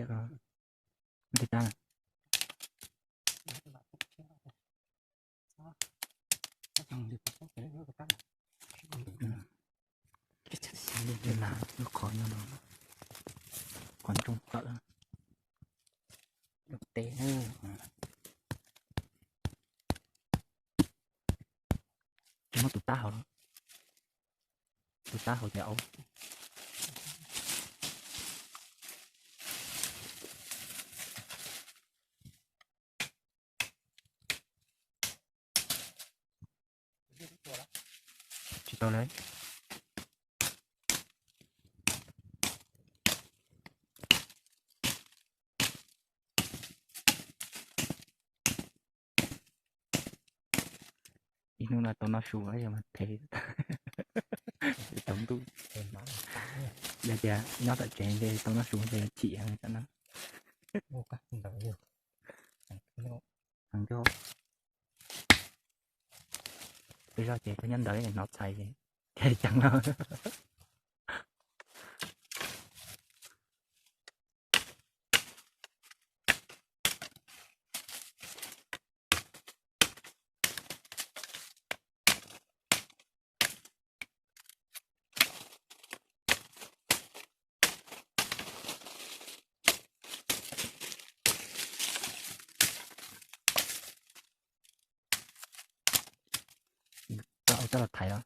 Tiag, nti tab. Lub qhov no, qhov ntsoog kawm. Tes, muab tus tab hauv, tus tab hauv ces au. Tsis tau lawm. Ib hnub no tau noj su yog mas thev tau ntuj. Yog tias nyob tom tsev ces tau noj su ces chim heev no. Peb zog ces nyob ntawd hnov txhais ces ceev no. Coj los thaiv os.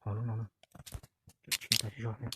Qhov lub no, tsis tas zog thiab.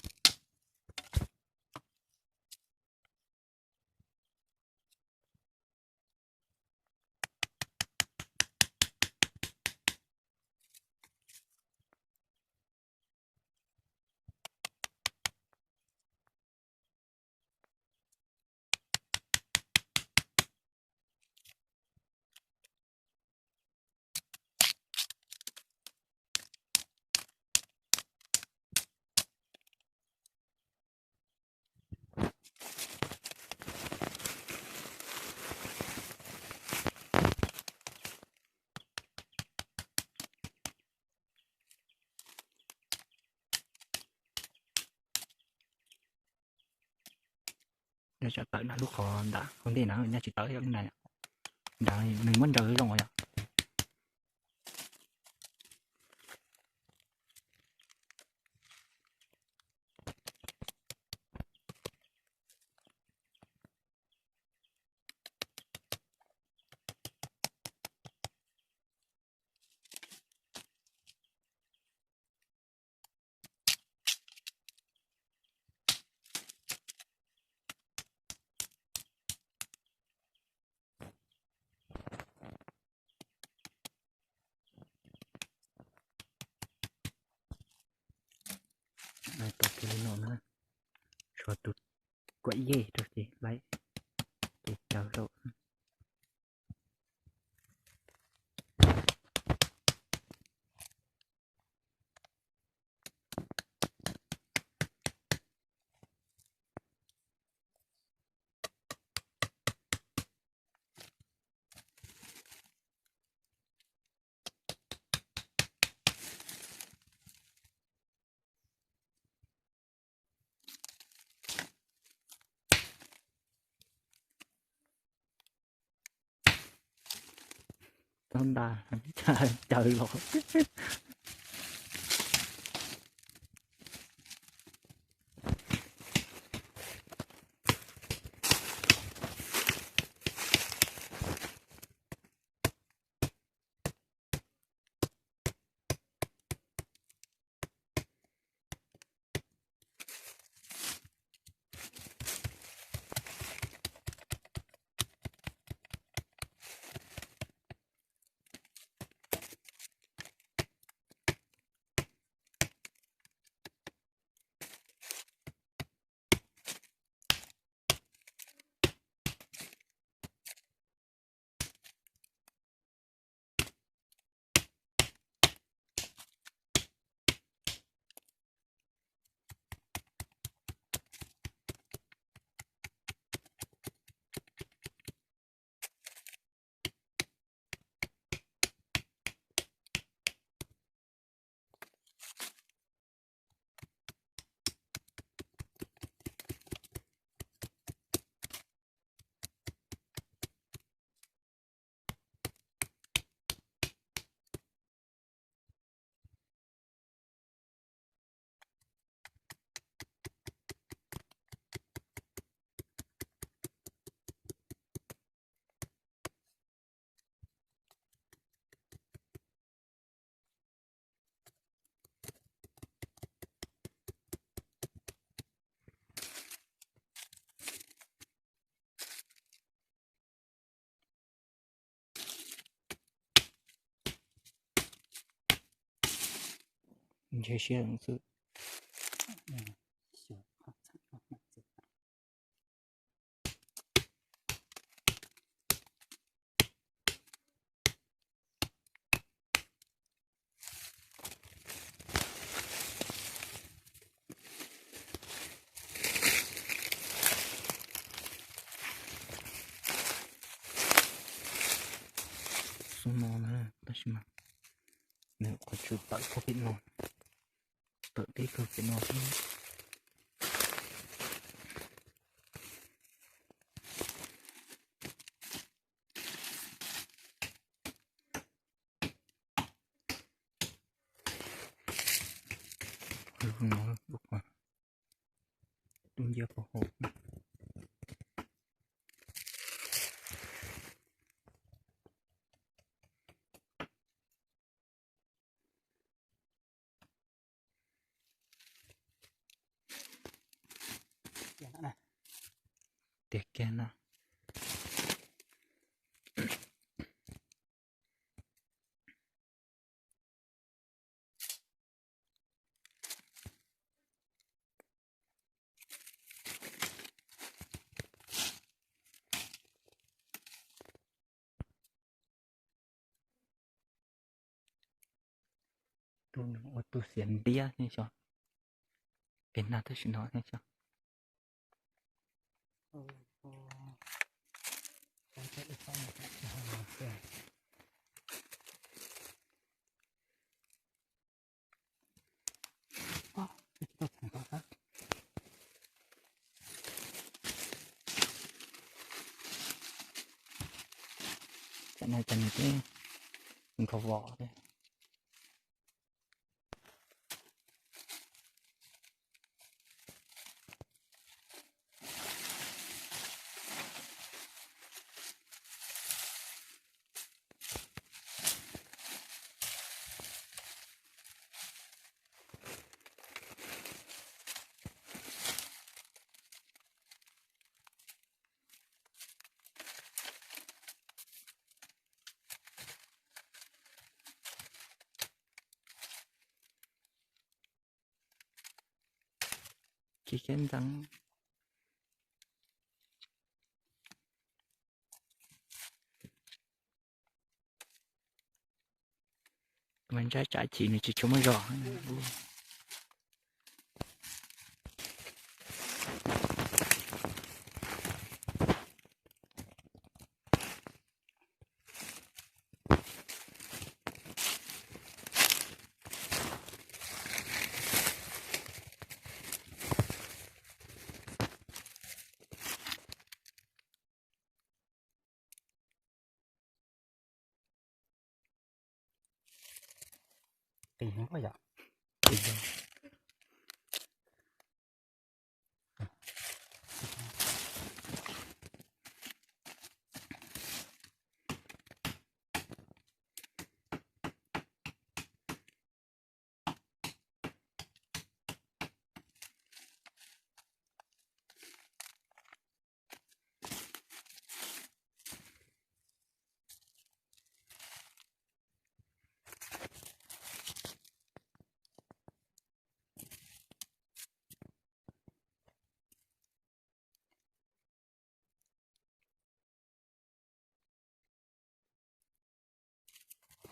Nyob tsam tawm na lub qhov nram hauv ntej na, nyob tsis tawm yom, lub na nram nws muab nraws zoo yom. Tau kiag li no na, tshuav tus kuam yej rau ces laib ces tsaws rau. Txhob nta, caws los. Ntshe siab xwb. Xub no na, tab sis mas nws qhov tswv tawm kawg pem no, tawm teb kawg pem no xwb. Tus nciab puag hauv. Tiag kiag na. Tus no ua tus xiav ntiab ne xyov, pem nag tab sis no ne xyov. Cov no cov nws twb nkhaus vos thiab. Tsis khiav ntxeev. Mas ntsab tsam chim nws tsis tshua muaj zog. Qis heev yom.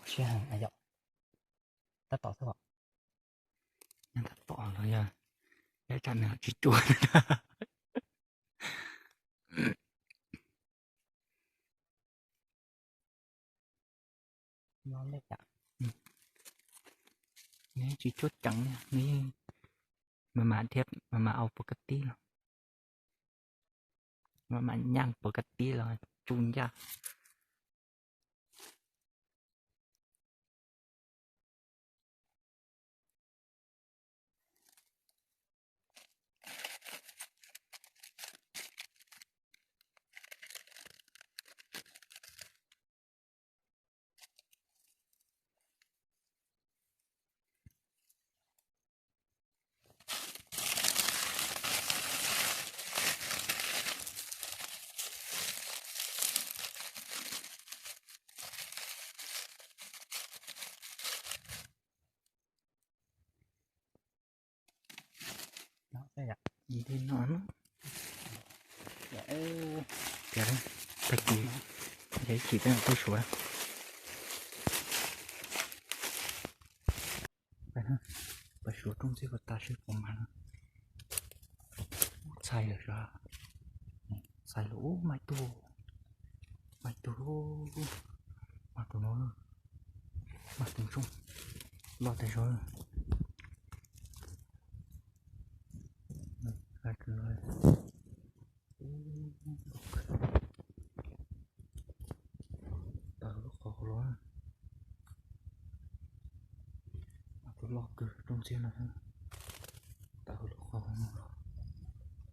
Siab heev yom. Tab tom xwb os. Tab tom los yog, yog tsam nws tsis tsuag. Nws tsis tsuag ceev, nws yeej mas mas thiab, mas mas au pov ka tib los, mas mas nyaj pov ka tib los tsuj ncaj. Yim li no na. Tias tag kis yog ib chim peb mus pab Suav. Pab Suav rooj ntxiab ko tas seb puas mag no. Ub, txhais lawm sav. Txhais lawm, ub, mag tug. Mag tug, mag tus no, mag tus ntsooj loj tas zog. Tawm lub qhov hauv los, tus loj kawg rooj ntxiab no, tawm lub qhov hauv no los,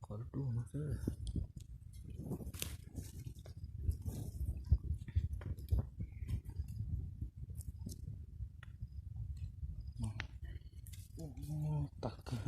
qhov dub dub no xwb. Tawm kawg.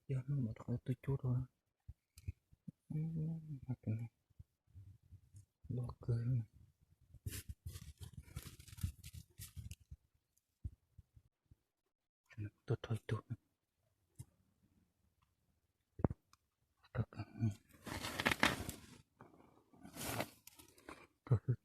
Yog no mam rov qab tuaj cuab rau. Loj kawg. Tuaj rau ib tug. Rau xwb